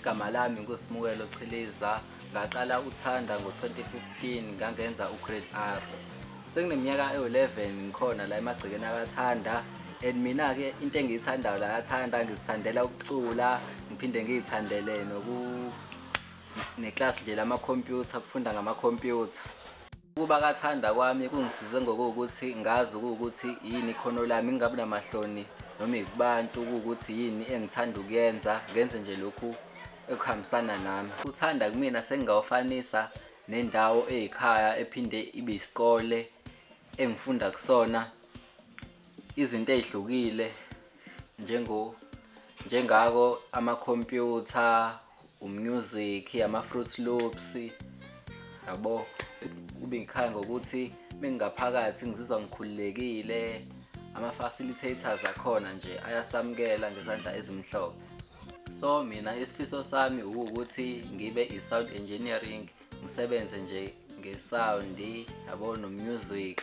Igama lami nguSimukelo Chiliza, ngaqala uThanda ngo-2015, ngangenza u-Grade R. Sengineminyaka ewu-11 ngikhona la emagcekeni akaThanda, and mina-ke into engiyithandayo la kaThanda, ngizithandela ukucula, ngiphinde ngiyithandele noku neklasi nje lamakhompyutha, ukufunda ngamakhompyutha. Ukuba kaThanda kwami kungisize ngokuwukuthi ngazi ukuwukuthi yini ikhono lami, ngingabi namahloni noma ikubantu kuwukuthi yini engithanda ukuyenza, ngenze nje lokhu ekuhambisana nami. Uthanda kumina sengingawufanisa nendawo eyikhaya ephinde ibe isikole engifunda kusona izinto ey'hlukile njengo njengako amakhompyutha, umusic, ama-Fruit Loops, yabo. Kube ikhaya ngokuthi mengingaphakathi ngizizwa ngikhululekile, ama-facilitators akhona nje ayasamukela ngezandla ezimhlophe. So mina isifiso sami ukuthi ngibe i-sound engineering, ngisebenze nje nge-sound, yabo, no-music.